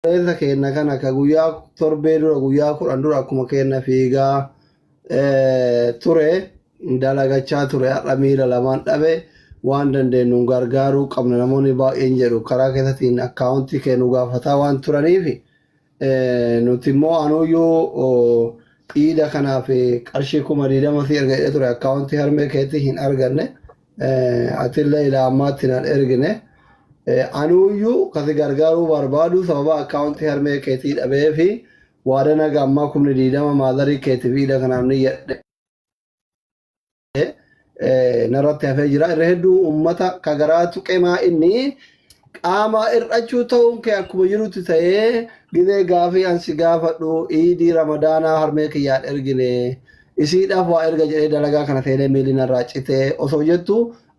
Obboleessa keenna kana ka guyyaa torbee dura guyyaa 10 dura akkuma keenna fiigaa ture dalagachaa ture har'a miila lamaan dhabe waan dandeenyuun gargaaruu qabna namoonni baay'een jedhu karaa keessatiin akkaawuntii kee nu gaafataa waan turaniif nuti immoo anuyyuu iida kanaaf qarshii 20,000 si erga jedhee ture akkaawuntii harmee keetii hin arganne Atillee ilaa ammaatti nan ergine. Anuuyyuu ka si gargaaruu barbaadu sababa akkaawuntii harmee keetii dhabee fi waada naga ammaa 20,000 maadarii keetiif iida kanaaf ni yadhe narratti hafee jira. Irra hedduu uummata ka garaa tuqemaa inni qaama hir'achuu ta'uun kee akkuma jirutti ta'ee gizee gaafii an si gaafadhu iidii ramadaanaa harmee kiyyaan ergine isiidhaaf waa erga jedhee dalagaa kana seenee miilli narraa citee osoo jettu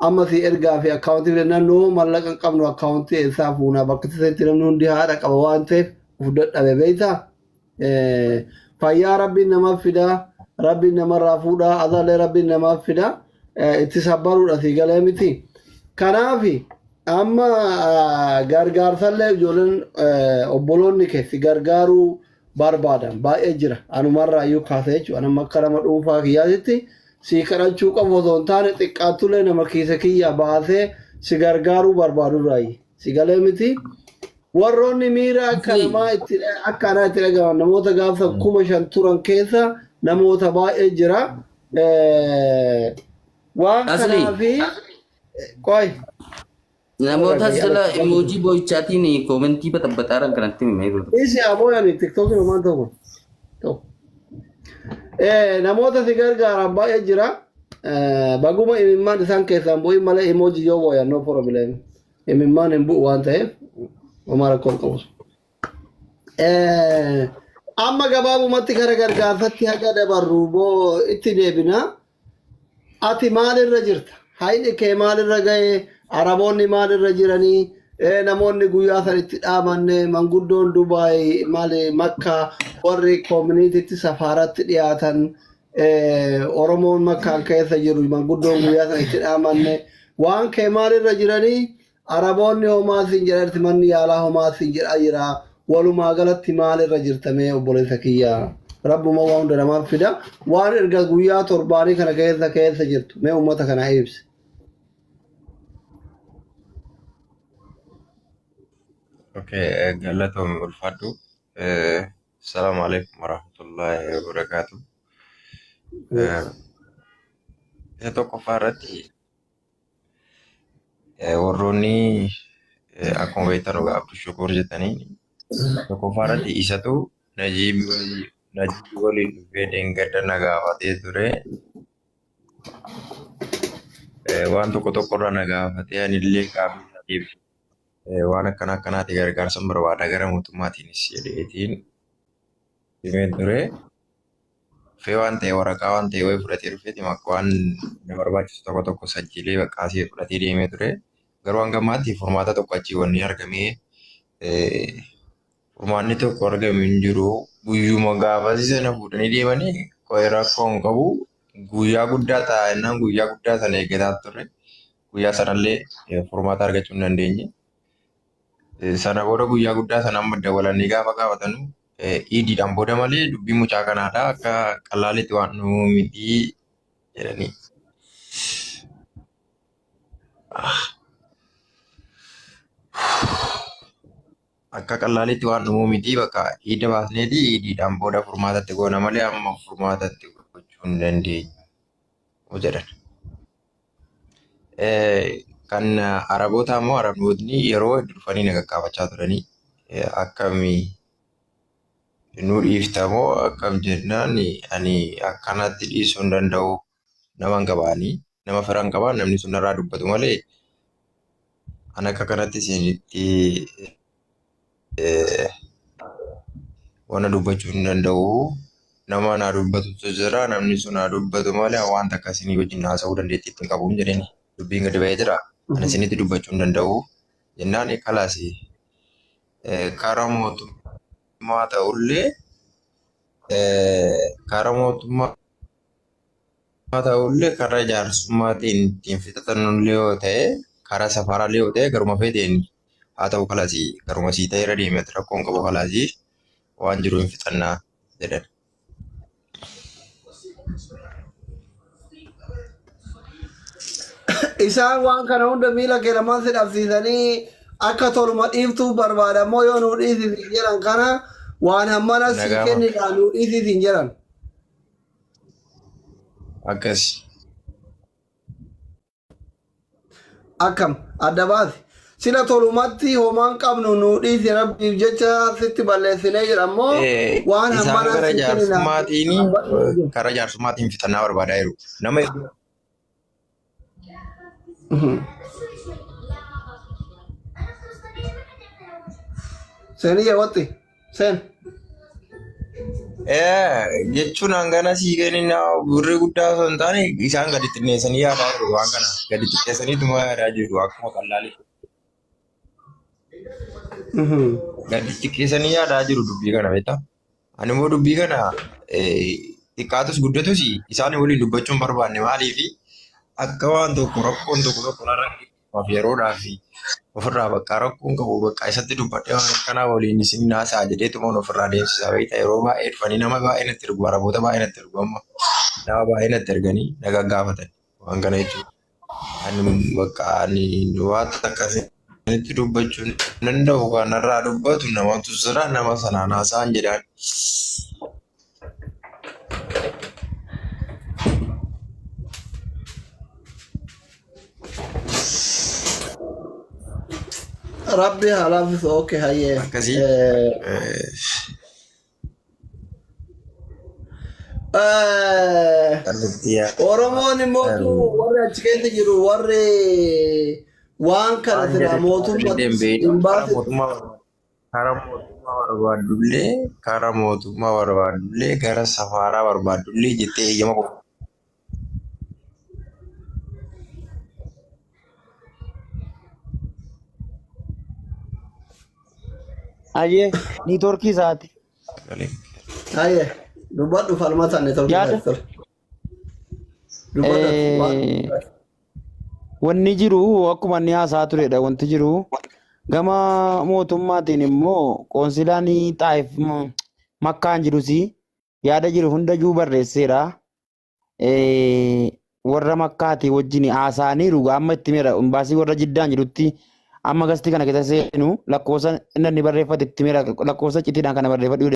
amma si ergaa fi akkaawuntii filannaan nuu mallaqa hin qabnu akkaawuntii eessaa fuunaa bakka itti namni hundi haadha qaba waan ta'eef uf dadhabe beektaa. Fayyaa rabbiin namaaf fida rabbiin namarraa fuudha azallee rabbiin namaaf fida itti sabbaruudha sii galee miti. Kanaaf amma gargaarsallee ijoolleen obboloonni kee si gargaaruu barbaadan baay'ee jira. Anumarraa iyyuu kaasee jechuudha. Anamma akka nama dhuunfaa kiyyaatitti si kadhachuu qofa osoo hin taane xiqqaattullee nama kiisa kiyya baasee si gargaaruu barbaadurraayi. Si galee miti. Warroonni miira akka Asli. namaa itti akka anaa itti dhagahaman namoota gaafa 5,000 turan keessa namoota baay'ee jira. Waan Asli. kanaafi qoy. Namoota sila emoji boo'ichaatiin koomentii baxabaxaaran kanatti himee jiru. Isi abooyani tiktokiin homaan ta'u kun. Ta'u. Namoota si gargaaran baay'ee jira. Baguma imimmaan isaan keessaan bu'in malee emoji yoo booyan no problem. Imimmaan hin bu'u waan ta'eef homaa rakkoo hin qabu. Amma gabaabumatti gara gargaarsatti haga dabarru boo itti deebina. Ati maalirra jirta? Hayni kee maalirra ga'e? Araboonni maalirra jiranii? Namoonni guyyaa san itti dhaamanne manguddoon Dubaay maali Makkaa warri koominiitiitti safaaratti dhiyaatan Oromoon Makkaan keessa jiru manguddoon guyyaa san itti dhaamanne waan kee maalirra jiranii? Araboonni homaa siin jedharti manni yaalaa homaa siin jedhaa jira. Walumaa galatti maalirra jirta mee obboleessa kiyya? Rabbuma waan hunda namaaf fida. Waan erga guyyaa torbaanii kana keessa keessa jirtu mee uummata kana ibsi. Okay, galatoomi ulfaadhu. Assalaamu alaikum warahmatullahi wabarakaatu. Isa tokkoffaa irratti warroonni akkuma beektan dhugaa Abdushukuur jettanii tokkoffaa irratti isatu Najiib waliin dhufee dheengadda na gaafatee ture. Waan tokko tokko irra na gaafatee anillee gaaffii isaatiif waan akkana akkanaati gargaarsan barbaada gara mootummaatiinis jedheetiin himeen ture. Dhufee waan ta'e waraqaa waan ta'e wayii fudhatee dhufeeti waan na barbaachisu tokko tokko sajjiilee bakka asii fudhatee deemee ture. Garuu hanga ammaatti furmaata tokko achii wanni argamee furmaanni tokko argame hin jiru. Guyyuma gaafasii sana fuudhanii deemanii qo'ee rakkoo hin qabu. Guyyaa guddaa ta'a jennaan guyyaa guddaa sana eeggataa turre. Guyyaa sanallee furmaata argachuu hin dandeenye. Sana booda guyyaa guddaa sana amma dawalanii gaafa gaafatanu iidiidhaan booda malee dubbii mucaa kanaadha akka qallaalitti waan nu miti jedhanii. Akka qallaalitti waan dhumuu miti bakka iida baasneeti iidiidhaan booda furmaatatti goona malee amma furmaatatti gochuu hin dandeenyu jedhan. Kan Arabootaa immoo Arabootni yeroo hedduu dhufanii na gaggaafachaa turanii akkamii nu dhiifta moo akkam jennaan ani akkanatti dhiisuu hin danda'u nama hin qabaanii nama fira hin qabaa namni sun narraa dubbatu malee An akka kanatti isinitti wana dubbachuu hin danda'u. Nama naa dubbatutu jira. Namni sun naa dubbatu malee waan takka isinii wajjin haasa'uu dandeettii ittiin qabu hin jedhini. Dubbiin gadi ba'ee jira. Ani isinitti dubbachuu hin danda'u. Jennaan kalaas karaa mootummaa ta'ullee karaa mootummaa ta'ullee karaa jaarsummaatiin ittiin fixatanullee yoo ta'e karaa safaraallee yoo ta'e garuma feeteen Haa ta'u kalaasii garuma sii ta'e irra deemee rakkoon qabu kalaasii waan jiru hin fixannaa jedhan. Isaan waan kana hunda miila kee lamaan si dhabsiisanii akka toluma dhiiftuu barbaadamoo yoo nuu dhiisisi jedhan kana waan hammana sii Nagaama. kennidha nuu dhiisisi hin jedhan. Akkas. Akkam adda baasi. Sila tolumatti homaan qabnu nuu dhiisi rabbiif jecha sitti balleessinee jedhammoo waan Isaan hammana gara sii kennina. jaarsummaatiin karaa jaarsummaatiin fixannaa barbaadaa jiru. Nama Seeniyya watti seen. Jechuun hangana sii kennina birrii guddaa osoo hin taane isaan gadi xinneessanii yaadaa jiru waan kana gadi xiqqeessaniituma yaadaa jiru akkuma qallaalii. Gadi xiqqeessanii yaadaa jiru dubbii kana beektaa. Ani immoo dubbii kana xiqqaatus guddatus isaan waliin dubbachuu hin barbaanne maaliifi akka waan tokko rakkoon tokko tokko narra geessifaaf yeroodhaaf ofirraa bakka rakkoon qabu bakka isatti dubbadhee waan akkanaa waliin isin naasaa jedheetuma ofirraa deemsisaa beektaa yeroo baay'ee dhufanii nama baay'ee natti ergu araboota baay'ee natti ergu amma nama baay'ee natti erganii na gaggaafatan waan kana jechuudha. Ani bakka ani waan akkasitti dubbachuu hin danda'u kanarraa dubbatu namatu jira nama sanaan haasa'an jedhaan. Rabbi haa laaffisu okay hayyee. Akkasii. Kallattii Oromoon immoo warri achi keessa jiru warri waan kana Waan silaa jedhe mootummaa hin hin beeknu. Karaa baase mootummaa karaa mootummaa barbaadullee karaa mootummaa barbaadullee gara safaaraa barbaadullee jettee eeyyama qofa. Ayyee niitoorkii isaati. Hayyee dubbadhu falmataan ni tolcha. Yaada Dubbadhu. Wanni jiru akkuma inni haasaa turedha wanti jiru gama mootummaatiin immoo qoonsilaan xaayif makkaan jirus yaada jiru hundayyuu barreesseera. Warra makkaatii wajjin haasa'aniiru amma itti meera imbaasii warra jiddaan jirutti amma gastii kana keessa seenu lakkoofsa inni barreeffate itti meera lakkoofsa citiidhaan kana barreeffadhu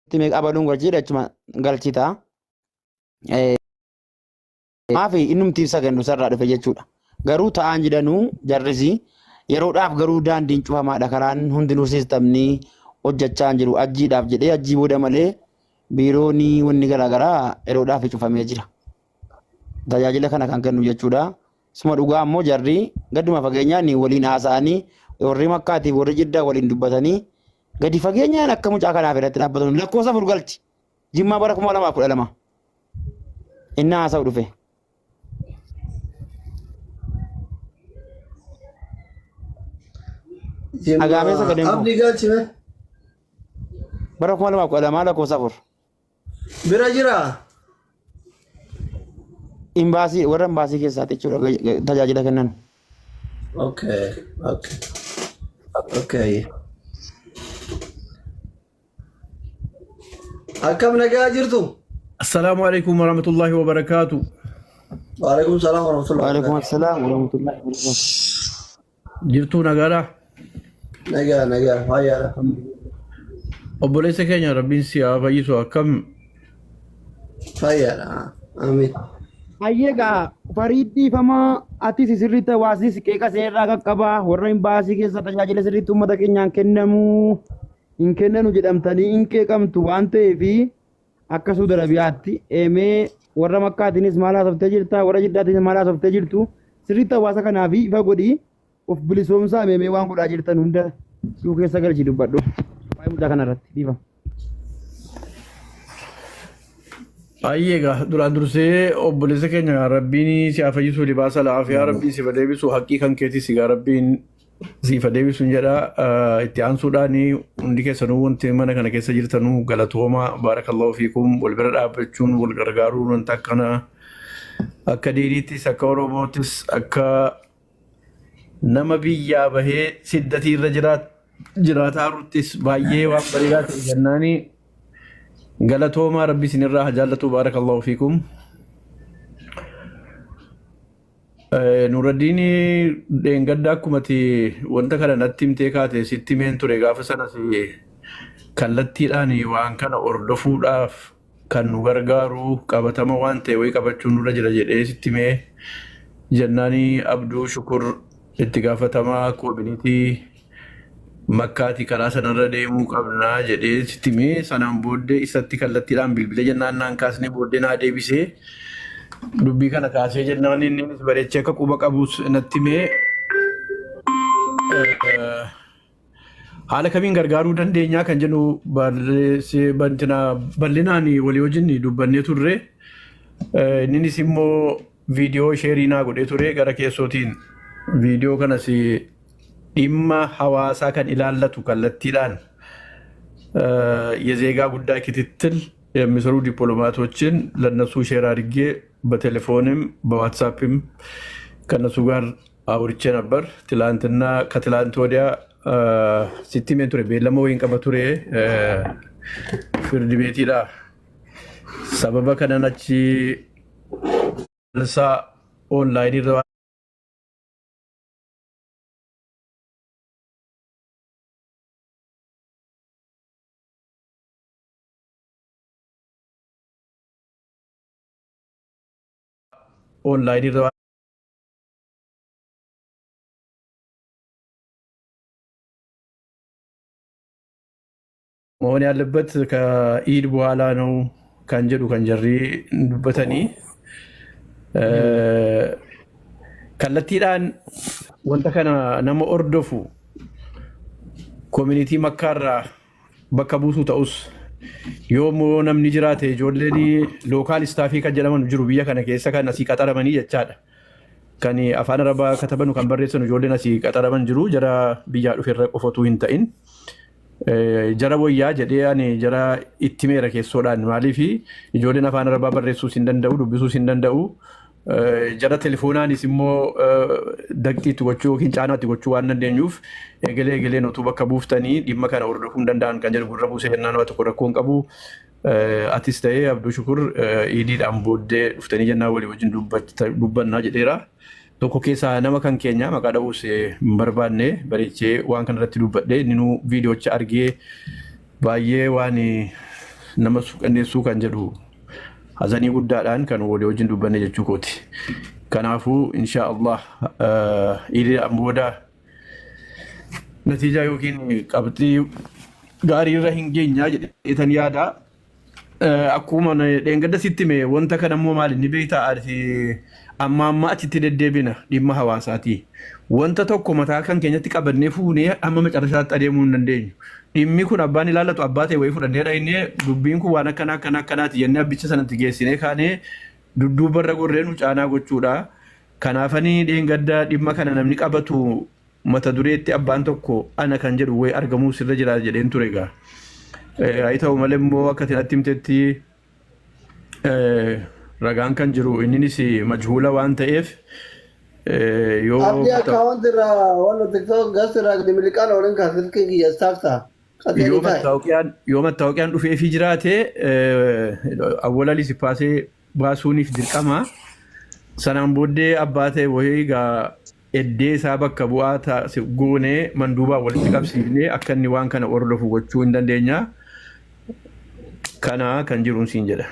itti meeqa abaluun galchiidha achuma galchita. Maafi innumti ibsa kennu sarraa dhufe jechuudha. Garuu ta'aan jedhanuu jarrisi yeroodhaaf garuu daandiin cufamaadha karaan hundinuu siistamni hojjechaa hin jiru ajjiidhaaf jedhee ajjii booda malee biiroon wanni garaagaraa yeroodhaaf cufamee jira. Tajaajila kana kan kennu jechuudha. Suma dhugaa ammoo jarri gaduma fageenyaan waliin haasa'anii warri makkaatiif warri jiddaa waliin dubbatanii gadi fageenyaan akka mucaa kanaaf irratti dhaabbatan lakkoofsa afur galchi. Jimmaa bara 2012 inni haasa'u dhufe. Agaamee sagaleen koo. Abdii galchime. Bara 2012 lakkoofsa afur. Bira jira. Imbaasii warra imbaasii keessaati jechuudha tajaajila kennan. Okay. Okay. Okay. Akkam nagaa jirtu? Assalaamu alaikum warahmatullahi wabarakaatu. Waalaikum salaam warahmatullahi Waalaikum wabarakatuh. assalaam warahmatullahi wabarakatuh. Jirtuu nagaadha. Nagaa nagaa fayyaadha. Obboleessa keenya rabbiin si haa fayyisu akkam Fayyaadha. Amiin. Hayyee gaa Fariid dhiifamaa atis sirriitti hawaasnis qeeqa seerraa qaqqabaa warra imbaasii keessa tajaajila sirriitti uummata keenyaan kennamu hin kennanu jedhamtanii hin qeeqamtu waan ta'eef akka Suudi Arabiyaatti eemee warra Makkaatiinis maal haasoftee jirta warra Jiddaatiinis maal haasoftee jirtu sirriitti hawaasa kanaaf ifa godhi of bilisoomsaa meemee waan godhaa jirtan hunda suu keessa galchi dubbadhu. Waa'ee mucaa kanarratti dhiifama. Baay'ee egaa duraan dursee obboleessa keenya rabbiin si haa fayyisu libaasa laafiyaa rabbiin si deebisu haqqii kan keetii si gaa rabbiin siif haa deebisu jedha. Itti aansuudhaan hundi keessanuu wanti mana kana keessa jirtanuu galatooma baarakallahu fiikum wal bira dhaabbachuun wal gargaaruun wanta akkana Akka diiniittis, akka Oromoottis, akka nama biyyaa bahee siddatii irra jiraataa jiruttis baay'ee waan bareedaa ta'e jennaani galatoomaa rabbi isinirraa haa jaallatu baarakallahu fiikum. Nuraddiin dheengadda akkumati wanta kana natti himtee kaate sitti himeen ture gaafa sanas kallattiidhaan waan kana hordofuudhaaf kan nu gargaaru qabatama waan ta'e wayii qabachuun nurra jira jedhee sitti himee jennaani Abduu Shukur itti gaafatamaa koominitii Makkaati karaa sanarra deemuu qabnaa jedhee sitti himee sanaan booddee isatti kallattiidhaan bilbilee jennaan naan kaasnee booddee naa deebisee dubbii kana kaasee jennaan innis bareechee akka quba qabus natti himee haala kamiin gargaaruu dandeenyaa kan jedhu bal'inaan walii wajjin dubbannee turre. Innis immoo viidiyoo sheerii naa godhee ture gara keessootiin viidiyoo kanas dhimma hawaasaa kan ilaallatu kallattiidhaan የዜጋ ጉዳይ ክትትል የሚሰሩ ዲፕሎማቶችን ለነሱ ሼር አድርጌ በቴሌፎንም በዋትሳፕም ከነሱ ጋር አውርቼ ነበር። ትላንትና ከትላንት ወዲያ sitti himeen ture beellama wayiin qaba ture firdi beetiidha. Sababa kanan achi isaa onlaayinii irra onlaayinii irra መሆን ያለበት ከኢድ በኋላ ነው kan jedhu kan jarri dubbatanii kallattiidhaan wanta kana nama hordofu koominitii makkaarraa bakka buusu ta'us yoommoo namni jiraate ijoolleen local staffii kan jedhaman jiru biyya kana keessa kan asii qaxaramanii jechaadha. Kan afaan arabaa katabanu kan barreessan ijoolleen asii qaxaraman jiru jara biyyaa dhuferra qofatu hin ta'in. Jara wayyaa jedhee ani jara itti meera keessoodhaan maaliif ijoolleen afaan arabaa barreessuus hin danda'u dubbisuus hin danda'u. Jara telefoonaanis immoo daqxiitti gochuu yookiin caanaatti gochuu waan dandeenyuuf egelee egeleen utuu bakka buuftanii dhimma kana hordofuu hin danda'an kan jedhu gurra buusee jennaan waa tokko rakkoo hin qabu. Atis ta'ee Abduu Shukur iidiidhaan booddee dhuftanii jennaan walii wajjin dubbannaa jedheera. Tokko keessaa nama kan keenya maqaa dha'uus hin barbaanne bareechee waan kana irratti dubbadhe inni nuu viidiyoocha argee baay'ee waan nama suuqanneessuu kan jedhu hazanii guddaadhaan kan walii wajjin dubbanne jechuu kooti. Kanaafuu insha Allah iidiidhaan booda natiijaa yookiin qabxii gaarii irra hin geenyaa jedheetan yaada. Akkuma dheengadda sitti hime wanta kana immoo maali ni beektaa ati amma amma achitti deddeebina dhimma hawaasaati. Wanta tokko mataa kan keenyatti qabannee fuunee amma macarashaatti adeemuu hin dandeenyu. Dhimmi kun abbaan ilaallatu abbaa ta'e wayii fudhannee dhahinee dubbiin kun waan akkana akkana akkanaati jennee abbicha sanatti geessinee kaanee dudduubarra gorree nu caanaa gochuudha. Kanaafanii dheengadda dhimma kana namni qabatu mata dureetti abbaan tokko ana kan jedhu wayii argamuu sirra jira jedheen ture egaa. Haa ta'u malee immoo akka ati natti himtetti ragaan kan jiru inninis majhuula waan ta'eef yoo Abdii account irraa waan TikTok gas irraa dimiliqaan waliin kan silkii kiyya staff ta'a. Yoo mattaawqiyaan yoo mattaawqiyaan dhufeefii jiraate awwala paasee baasuuniif dirqama. Sanaan booddee abbaa ta'e wayii egaa eddee isaa bakka bu'aa goonee manduubaa walitti qabsiifnee akka inni waan kana hordofu gochuu hin dandeenya. Kana kan jiruun siin jedha.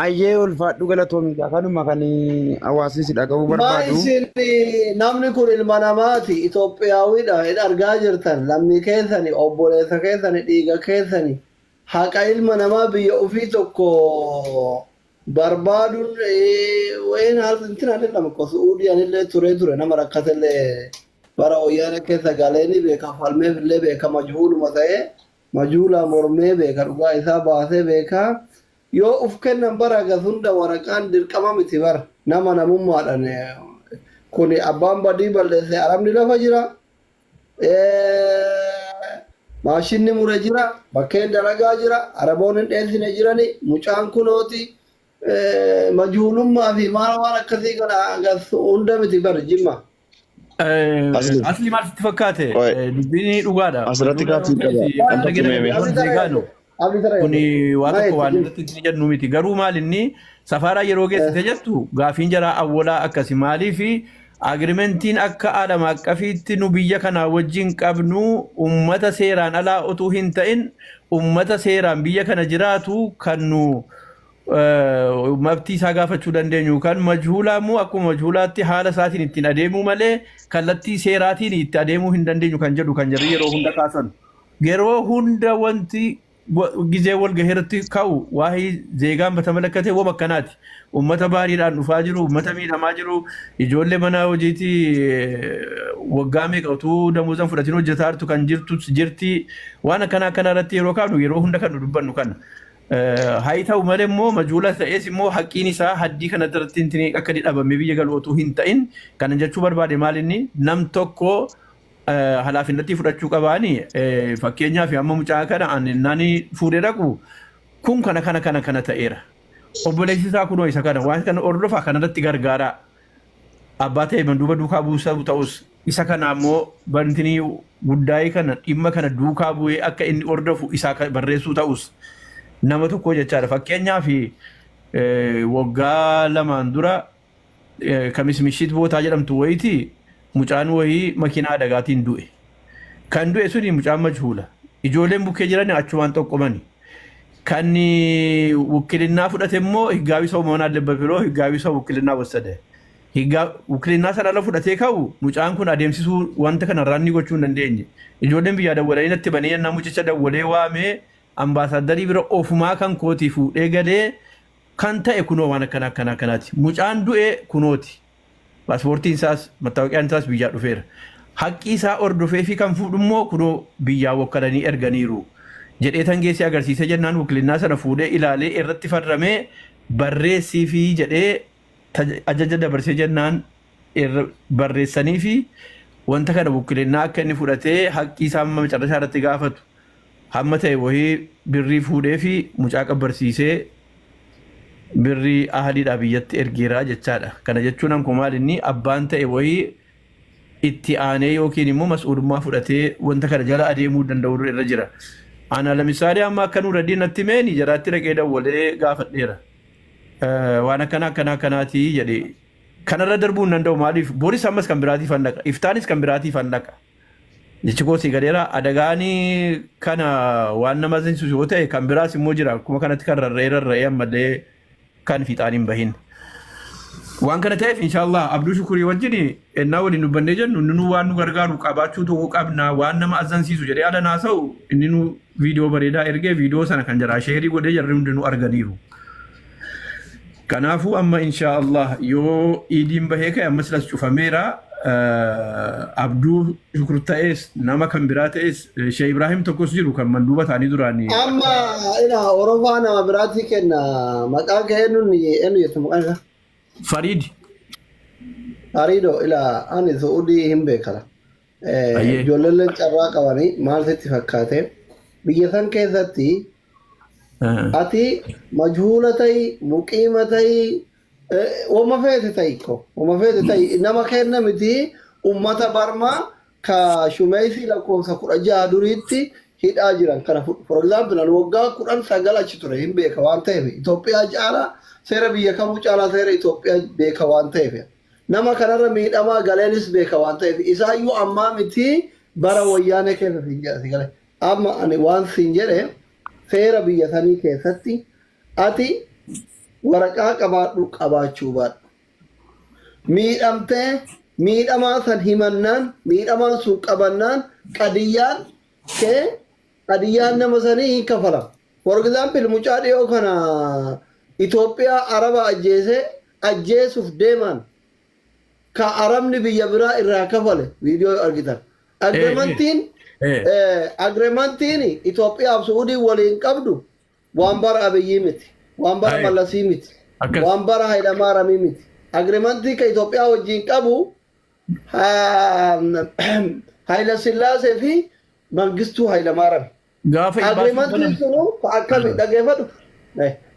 Ayyee ulfaadhu galatoomiidha. Kanuma kan hawaasni si dhaga'uu Maa barbaadu. isin namni kun ilma namaati Itoophiyaawidha hin argaa jirtan lammii keessani obboleessa keessani dhiiga keessani haqa ilma namaa biyya ofii tokko barbaaduun wayin intin አይደለም እኮ Su'uudiyaan illee ture ture nama rakkatellee bara wayyaana keessa galeeni beeka falmeef illee beeka majhuuluma ta'ee majhuula mormee beeka dhugaa isaa baasee beeka yoo uf kennan bara gas hunda waraqaan dirqama miti bara nama namummaadhaan kun abbaan badii balleesse arabni lafa jira maashinni mure jira bakkeen dalagaa jira araboonni hin dheessine jirani mucaan kunooti. Majhuulummaa fi maal waan akkasii kana hunda miti bar jimma. Asli. Asli maal sitti fakkaate? Qoy. Dubbiin dhugaadha. Asirratti gaaffii qaba. Kan Akkatti meeme. Zeegaano. Kuni waa tokko waan irratti itti jennu miti. Garuu maal inni safaaraa yeroo geessite jettu gaafiin jaraa awwalaa akkasi maaliif agreementiin akka aadama akkafiitti nu biyya kanaa wajjin qabnu ummata seeraan alaa utuu hin ta'in ummata seeraan biyya kana jiraatu kan nu mabtii isaa gaafachuu dandeenyu kan majhuulaa immoo akkuma majhuulaatti haala isaatiin ittiin adeemuu malee kallattii seeraatiin itti adeemuu hin dandeenyu kan jedhu kan jarri yeroo hunda kaasan. Yeroo hunda wanti gizee wal gaheerratti ka'u waa'ee zeegaan በተመለከተ ወም akkanaati. Uummata baariidhaan dhufaa jiru, uummata miidhamaa jiru, ijoollee mana hojiitii waggaa meeqa utuu damoozan fudhatiin hojjetaa jirtu kan jirtu jirti. Waan akkana akkana irratti yeroo kaafnu yeroo hunda kan nu dubbannu kana. Haa ta'u malee immoo majuula ta'es immoo haqqiin isaa haddii kana irratti intini akka inni dhabamee biyya galu otoo hin ta'in kana jechuu barbaade maal inni nam tokko halaafinnatti fudhachuu qabaani fakkeenyaaf amma mucaa kana ani nani fuudhee dhaqu kun kana kana kana kana ta'eera. Obboleessi isaa kunoo isa kana waan kana hordofaa kanarratti gargaaraa. Abbaa ta'e manduuba duukaa buusaa ta'us isa kana ammoo bantinii guddaa'ee kana dhimma kana duukaa bu'ee akka inni hordofu isaa barreessuu ta'us nama tokko jechaadha. Fakkeenyaaf waggaa 2n dura kamis mishit bootaa jedhamtu wayiiti mucaan wayii makiinaa adagaatiin du'e. Kan du'e suni mucaan majhuula. Ijoolleen bukkee jiran achumaan xoqqomani. Kan ውክልና fudhate immoo ህጋዊ ሰው መሆን አለበት ብሎ ህጋዊ ሰው ውክልና ወሰደ። ውክልና sana ala fudhatee ka'u mucaan kun adeemsisuu wanta kana irraa inni gochuu hin dandeenye. Ijoolleen biyyaa dawwalanii natti banee yennaa mucicha dawwalee waamee ambaasaadarii bira ofumaa kan kootii fuudhee galee kan ta'e kunoo waan akkana akkana akkanaati. Mucaan du'e kunooti. Paaspoortiin isaas mattaawaqiyaan isaas biyyaa dhufeera. Haqqi isaa hordofee fi kan fuudhu immoo kunoo biyyaa wakkalanii erganiiru. Jedhee tan geessee agarsiisee jennaan wukilinaa sana fuudhee ilaalee irratti farramee barreessii fi jedhee ajaja dabarsee jennaan irra barreessanii fi wanta kana wukilinaa akka inni fudhatee haqqi isaa hamma macarrashaa irratti gaafatu hamma ta'e wayii birrii fuudhee fi mucaa qabbarsiisee birrii ahaliidhaa biyyatti ergeeraa jechaadha. Kana jechuun akkuma maal inni abbaan ta'e wayii itti aanee yookiin immoo mas'uulummaa fudhatee wanta kana jala adeemuu danda'u irra jira. Ana lamisaadee amma akka Nuraddiin natti meeni jaraatti dhaqee dawwalee gaafadheera. Waan akkana akkana akkanaatii jedhee. Kanarra darbuu hin danda'u maaliif boris ammas kan biraatiif han dhaqa iftaanis kan biraatiif han dhaqa. Jechi koo si galeera adagaanii kana waan nama zinsisu yoo ta'e kan biraas immoo jira akkuma kanatti kan rarra'ee rarra'ee ammallee kan fiixaan hin bahin. Waan kana ta'eef inshallah Abduu Shukurii wajjin ennaa waliin dubbannee jennu inni nu waan nu gargaaru qabaachuu tokko qabna waan nama azansiisu jedhee ala naasa'u inni nu viidiyoo bareedaa ergee viidiyoo sana kan jaraa sheerii godhee jarri hundinuu arganiiru. Kanaafuu amma inshallah yoo iidiin bahee ka'e ammas las cufameera. Abduu Shukur ta'es nama kan biraa ta'es Sheekh Ibrahim tokkos jiru kan manduuba ta'anii duraanii. Amma ina Orofaa nama biraatti kenna maqaan kee eenyuun eenyu jettu maqaan isaa? Fariid. Fariidoo ila ani Su'uudii hin beekala. Ayyee. Ijoolleen carraa qabanii maal sitti fakkaate biyya san keessatti ati majhuula ta'i muqiima ta'i wama feete ta'i ko wama feete ta'i nama kenna miti ummata barmaa ka shumeesii lakkoofsa 16 duriitti hidhaa jiran kana fudhu. For example ani waggaa 19 achi ture hin beeka waan ta'eef Itoophiyaa caalaa seera biyya kamuu caalaa seera Itoophiyaa beeka waan ta'eef nama kanarra miidhamaa galeenis beeka waan ta'eef isaayyuu ammaa miti bara wayyaanee keessa siin jedha si gale. Amma ani waan siin jedhe seera biyya sanii keessatti ati waraqaa qabaadhu qabaachuu baadhu. Miidhamtee miidhamaa san himannaan miidhamaan sun qabannaan qadiyyaan kee qadiyyaan nama sanii hin kafalamu. For example mucaa dhiyoo kana Itoophiyaa Araba ajjeesee ajjeesuuf deeman ka Arabni biyya biraa irraa kafale viidiyoo argitan. Agreementiin agreementiin Itoophiyaaf Suudii waliin qabdu waan bara Abiyyii miti, waan bara Mallasii miti, waan bara Hayilamaariyaamii miti. Agreementii ka Itoophiyaa wajjin qabu Hayila Sillaasee fi Mangistuu Hayilamaariyaam. Gaafa Agreementiin sunu akkami dhageeffadhu.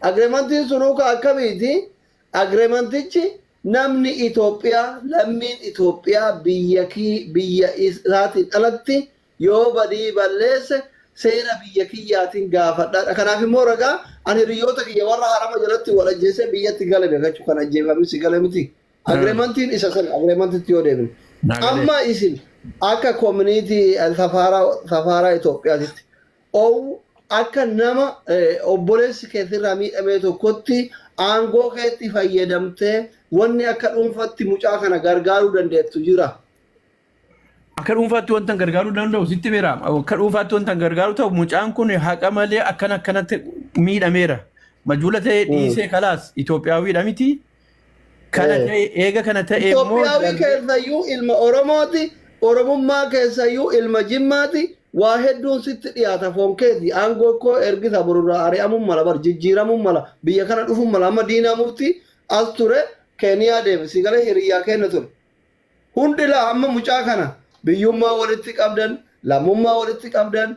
Agreementiin sunuu ka akkamiiti? Agreementichi namni Itoophiyaa, lammiin Itoophiyaa biyya kii biyya isaatiin alatti yoo badii balleesse seera biyya kiyyaatiin gaafadhaadha. Kanaaf immoo ragaa ani hiriyoota kiyya warra harama jalatti wal ajjeesee biyyatti gale beekachuu kan ajjeefamis gale miti. Agreementiin isa sana agreementitti yoo deebine. Amma isin akka community safaaraa Itoophiyaatitti owu akka nama obboleessi keetirraa miidhamee tokkotti aangoo keetti fayyadamtee wanni akka dhuunfatti mucaa kana gargaaruu dandeettu jira. Akka dhuunfaatti wanta gargaaruu danda'u sitti beera. Akka dhuunfaatti wanta gargaaru ta'u, mucaan kun haqa malee akkana akkanatti miidhameera. Majuula ta'ee dhiisee kalaas Itoophiyaawidha miti. Kana ta'e, eega kana ta'e immoo Itoophiyaawii keessayyuu ilma Oromooti. Oromummaa keessayyuu ilma Jimmaati. Waa hedduun sitti dhiyaata, foon keeti. Aangoo koo ergisa, borurraa ari'amuun mala, bar jijjiiramuun mala, biyya kana dhufuun mala. Amma diinaa mufti as ture, Keeniyaa deeme, si galee hiriyyaa kenna ture. Hundi laa amma mucaa kana biyyummaa walitti qabdan, lammummaa walitti qabdan,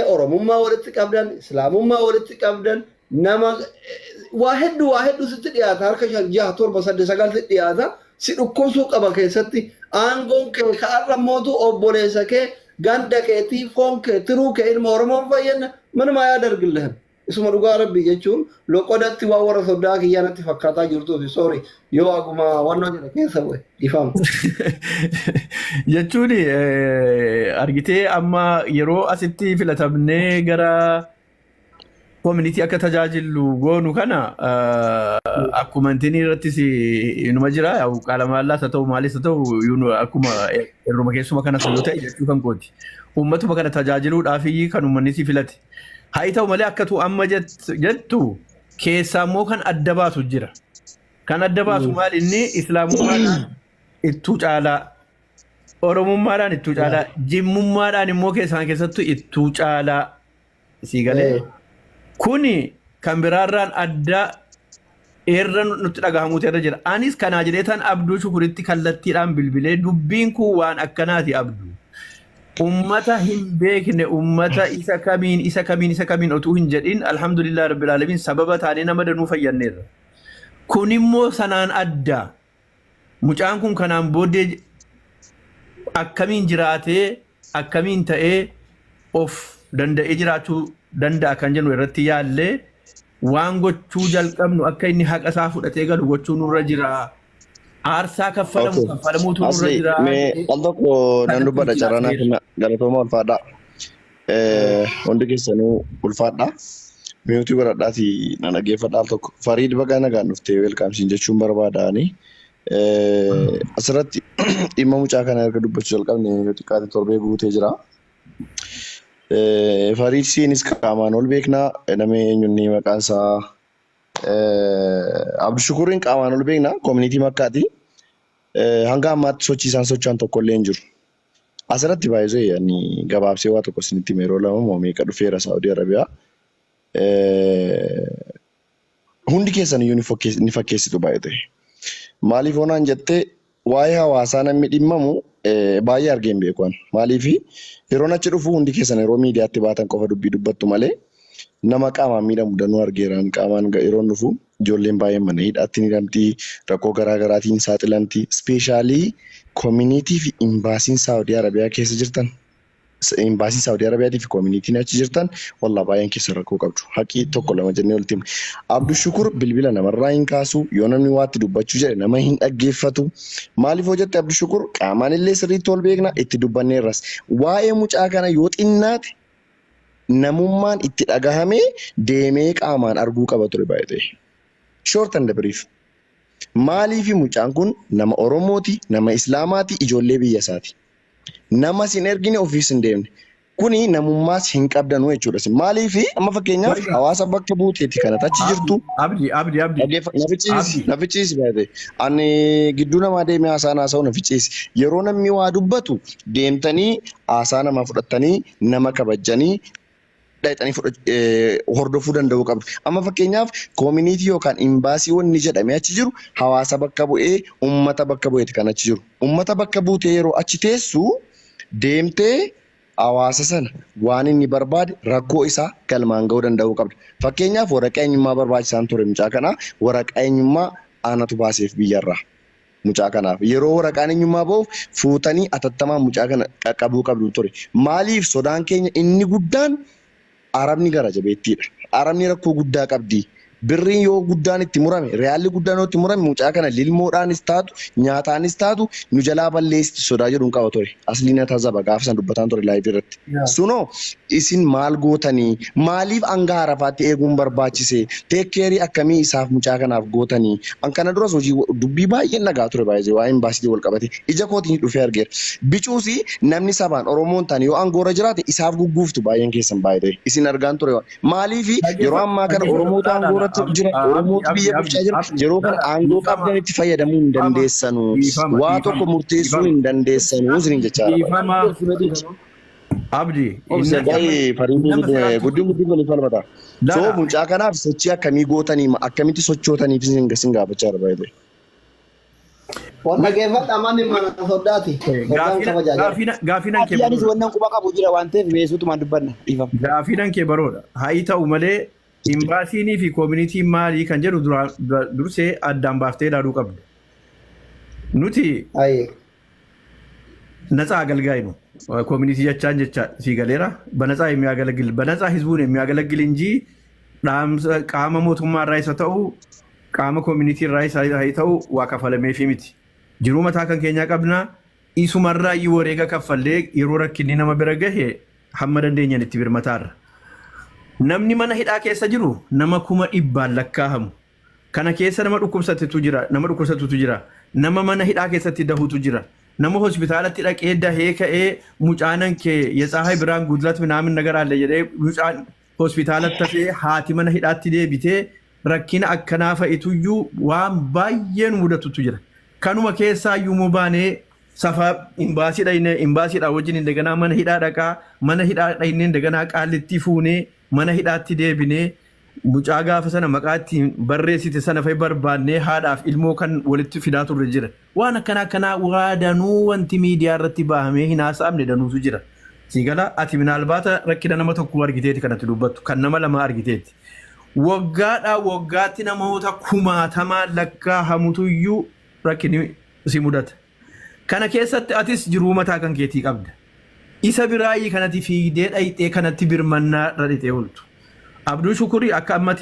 Oromummaa walitti qabdan, Islaamummaa walitti qabdan, nama waa hedduu sitti dhiyaata, harka shan, jaha, torba, saddeet, sagal sitti dhiyaata, si dhukkubsuu qaba. Keessatti aangoon kee ka'arra mootu obboleessa kee, ganda keetii, foon kee, tiruu kee, ilma Oromoon fayyadna manuma yaada argillehem. Isuma dhugaa rabbii jechuun loqodatti waan warra soddaa kiyyaa natti fakkaataa jirtuufi, sorry yoo aguma wannoo jedhe keessa bu'e, ifama. Jechuun argitee, amma yeroo asitti filatamnee gara community akka tajaajillu goonu kana, akkuma intinii irrattis inuma jira, qaala maallaas haa ta'u, maalis haa ta'u, akkuma irruma keessuma kanas yoo ta'e jechuu kan kooti. Uummatuma kana tajaajiluudhaaf kan uummanni si filate. Haa ta'u malee, akkatu amma jettu keessaa immoo kan adda baasu jira. Kan adda baasu maal? Inni Islaamummaadhaan ittuu caalaa, Oromummaadhaan ittuu caalaa, Jimmummaadhaan immoo keessaan keessattuu ittuu caalaa sii galee. Kuni kan biraarraan adda irra nutti dhagahamuutu irra jira. Anis kanaa jedhee tan Abduu Shukuritti kallattiidhaan bilbilee, dubbiin kun waan akkanaati, Abduu. Ummata hin beekne, ummata isa kamiin, isa kamiin, isa kamiin otuu hin jedhin, alhamdulillah rabbil alamin, sababa taanee nama danuu fayyanneerra. Kun immoo sanaan adda. Mucaan kun kanaan booddee akkamiin jiraatee, akkamiin ta'ee of danda'ee jiraachuu danda'a kan jennu irratti yaallee, waan gochuu jalqabnu akka inni haqa isaa fudhatee galu gochuu nurra jira. Aarsaa kaffalamu kaffalamuutu nurra Asli jira. Mee al tokko nan dubbadha, carraa naaf kenna, galatooma, ulfaadha. Hundi keessanuu ulfaadha. Mute godhadhaatii na dhaggeeffadha al tokko. Fariid, baga nagaan dhuftee, welcome siin jechuun barbaadaani. Asirratti dhimma mucaa kana erga dubbachuu jalqabne yoo xiqqaate torbee guutee jira. Fariid siinis qaamaan ol beeknaa, namni eenyuun maqaan isaa Abdushukuuriin qaamaan ol beeknaa, community Makkaati. Hanga ammaatti sochii isaan socho'an tokko illee hin jiru. Asirratti baay'isee ani gabaabsee waa tokko isinitti hime, yeroo lama moo meeqa dhufeera Saawudii Arabiyaa. Hundi keessan iyyuu ni fakkeessitu baay'ee. Maaliif onaan jettee, waa'ee hawaasaa namni dhimmamu baay'ee argee hin beeku ani. Maaliif yeroon achi dhufu hundi keessan yeroo miidiyaatti baatan qofa dubbii dubbattu malee nama qaamaan miidhamu danuu argeeraan. Qaamaan yeroon dhufu ijoolleen baay'een mana hidhaatti ni hidhamti, rakkoo garaa garaatiin saaxilamti. Especially community fi imbaasiin Saawudii Arabiyaa keessa jirtan, imbaasiin Saawudii Arabiyaatii fi communityn achi jirtan, wallaa baay'een keessa rakkoo qabdu. Haqii tokko lama jennee oltti himne. Abdushukur bilbila namarraa hin kaasu, yoo namni waatti dubbachuu jedhe nama hin dhaggeeffatu. Maaliif hoo jette, Abdushukur qaamaan illee sirriitti ol beekna, itti dubbanneerras. Waa'ee mucaa kana yoo xinnaate namummaan itti dhagahamee deemee qaamaan arguu qaba ture baay'ee. Short and brief. Maaliif mucaan kun nama Oromooti, nama Islaamaati, ijoollee biyya isaati. Nama sin ergine, ofiis hin deemne. Kuni namummaas hin qabdanu jechuudha. Maaliif amma fakkeenyaaf hawaasa bakka buuteeti kanatti achi jirtu. Abdi, Abdi, Abdi. Nafichiisi, nafichiisi baay'ee. Ani gidduu namaa deemee haasaan haasa'u nafichiisi. Yeroo namni waa dubbatu deemtanii haasaa namaa fudhattanii, nama kabajjanii dhaqxanii hordofuu danda'uu qabdu. Amma fakkeenyaaf community yookaan imbaasii wanni jedhamee achi jiru hawaasa bakka bu'ee, uummata bakka bu'eeti kan achi jiru. Uummata bakka buutee yeroo achi teessu deemtee Hawaasa sana waan inni barbaade rakkoo isaa galmaan ga'uu danda'uu qabda. Fakkeenyaaf waraqaa eenyummaa barbaachisaan ture mucaa kanaa waraqaa eenyummaa aanatu baaseef biyyarraa. Mucaa kanaaf yeroo waraqaan eenyummaa ba'uuf fuutanii atattamaan mucaa kana qaqqabuu qabdu ture. Maaliif sodaan keenya inni guddaan Arabni gara jabeettiidha. Arabni rakkoo guddaa qabdi. Birriin yoo guddaan itti murame, riyaalli guddaan yoo itti murame mucaa kana lilmoodhaanis taatu, nyaataanis taatu nu jalaa balleessiti sodaa jedhuun qaba ture. Aslii na taazaba gaafa san dubbataan ture live irratti. Sunoo isin maal gootanii? Maaliif hanga Arafaatti eeguun barbaachise? Take care akkamii isaaf mucaa kanaaf gootanii? An kana duras hojii dubbii baay'een dhagaa ture baay'ee waa'ee imbaasiitii wal qabate. Ija kootiin dhufee argeera. Bicuusi namni sabaan Oromoon taane yoo aangoorra jiraate isaaf gugguuftu baay'een keessan baay'ee isin argaan ture. Maaliif yeroo ammaa kana Oromootu aangoorra jira, Oromootu biyya bulchaa jira. Yeroo kana aangoo qabdan itti fayyadamuu hin dandeessanu. Waa tokko murteessuu hin dandeessanu isiniin jechaa jira. Abdi. Baay'ee fariidii guddin guddin waliif falmata. So mucaa kanaaf sochii akkamii gootanii akkamitti sochootaniif isin gaafachaa jira baay'ee. Waan dhaggeeffadha manni mana soddaati. Soddaan kabajaa jira. Gaafiinan kee Anis wannan quba qabu jira waan ta'eef meessuutumaan dubbanna dhiifama. Gaafiinan kee baroodha. Haa ta'u malee imbaasiinii fi koominitiin maalii kan jedhu dursee addaan baaftee ilaaluu qabda. Nuti Aye. ነፃ አገልጋይ ነው። ኮሚኒቲ ጀቻን ጀቻ ሲገሌራ በነፃ የሚያገለግል በነፃ ህዝቡን የሚያገለግል እንጂ qaama mootummaa irraa isa ta'u qaama koominitii irraa isa ta'u waa kafalameefii miti. Jiruu mataa kan keenyaa qabna. Isumarraa iyyuu wareega kaffallee yeroo rakkinni nama bira gahe hamma dandeenyan itti birmataarra. Namni mana hidhaa keessa jiru nama 100,000 lakkaahamu. Kana keessa nama dhukkubsatutu jira, nama dhukkubsatutu jira, nama mana hidhaa keessatti dahutu jira, nama hospitaalatti dhaqee dahee ka'ee mucaanan kee የፀሐይ ብርሃን ጉድለት ምናምን ነገር አለ jedhee mucaan hospitaalatti hafee haati mana hidhaatti deebitee rakkina akkanaa fa'ituyyuu waan baay'een mudatutu jira. Kanuma keessaa iyyuu baanee safa imbaasii dhaqnee imbaasiidhaa wajjin indaganaa mana hidhaa dhaqaa mana hidhaa dhaqnee indaganaa qaallitti fuunee mana hidhaatti deebinee mucaa gaafa sana maqaa ittiin barreessite sana fa'i barbaannee haadhaaf ilmoo kan walitti fidaa turre jira. Waan akkanaa akkanaa waa danuu wanti miidiyaa irratti bahamee hin haasa'amne danuutu jira. Siigala ati minaalbaata rakkina nama tokko argiteeti kanatti dubbattu kan nama lama argiteeti. Waggaadhaa waggaatti namoota kumaatamaa lakkaahamutuyyuu rakkinni si mudata. Kana keessatti atis jiruu mataa kan keetii qabda. Isa biraayii kanatti fiigdee dhayxee kanatti birmannaa dhadhitee ooltu. Abduu Shukurii akka ammatti